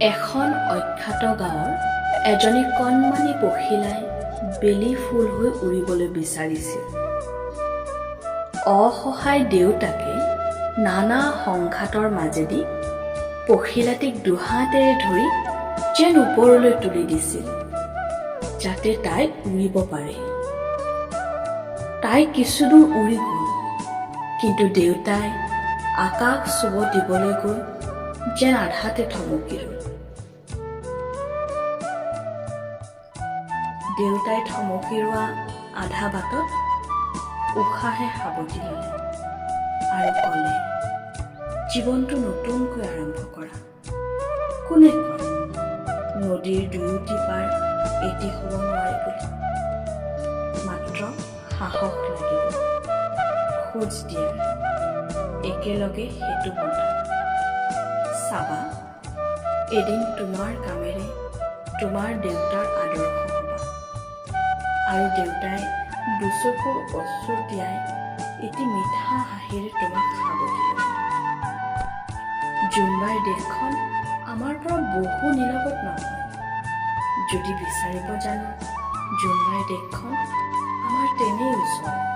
এখন অখ্যাত গাঁৱৰ এজনী কণমানি পখিলাই বেলি ফুল হৈ উৰিবলৈ বিচাৰিছিল। অসহায় দেউতাকে নানা সংঘাতৰ মাজেদি পখিলাটিক দুহাতেৰে ধৰি যেন ওপৰলৈ তুলি দিছিল, যাতে তাই উৰিব পাৰে। তাই কিছুদূৰ উৰি গ'ল, কিন্তু দেউতাই আকাশ চুব দিবলৈ গৈ যেন আধাতে থমকি ৰ'ল। দেউতাই থমকি ৰোৱা আধা বাটত উশাহে সাৱটি ল'লে আৰু ক'লে, "জীৱনটো নতুনকৈ আৰম্ভ কৰা। কোনে কয় নদীৰ দুয়োটি পাৰ এটি হ'ব নোৱাৰে বুলি? মাত্ৰ সাহস লাগিব খোজ দিয়াৰ, একেলগে সেতু বন্ধা। চাবা, এদিন তোমাৰ কামেৰে তোমাৰ দেউতাৰ আদৰ্শ হ'বা আৰু দেউতাই দুচকুৰ অশ্ৰু তিয়াই এটি মিঠা হাঁহিৰে তোমাক সাৱটি ল'ব। জোনবাইৰ দেশখন আমাৰ পৰা বহু নিলগত নহয়। যদি বিচাৰিব জানো, জোনবাইৰ দেশখন আমাৰ তেনেই ওচৰ।"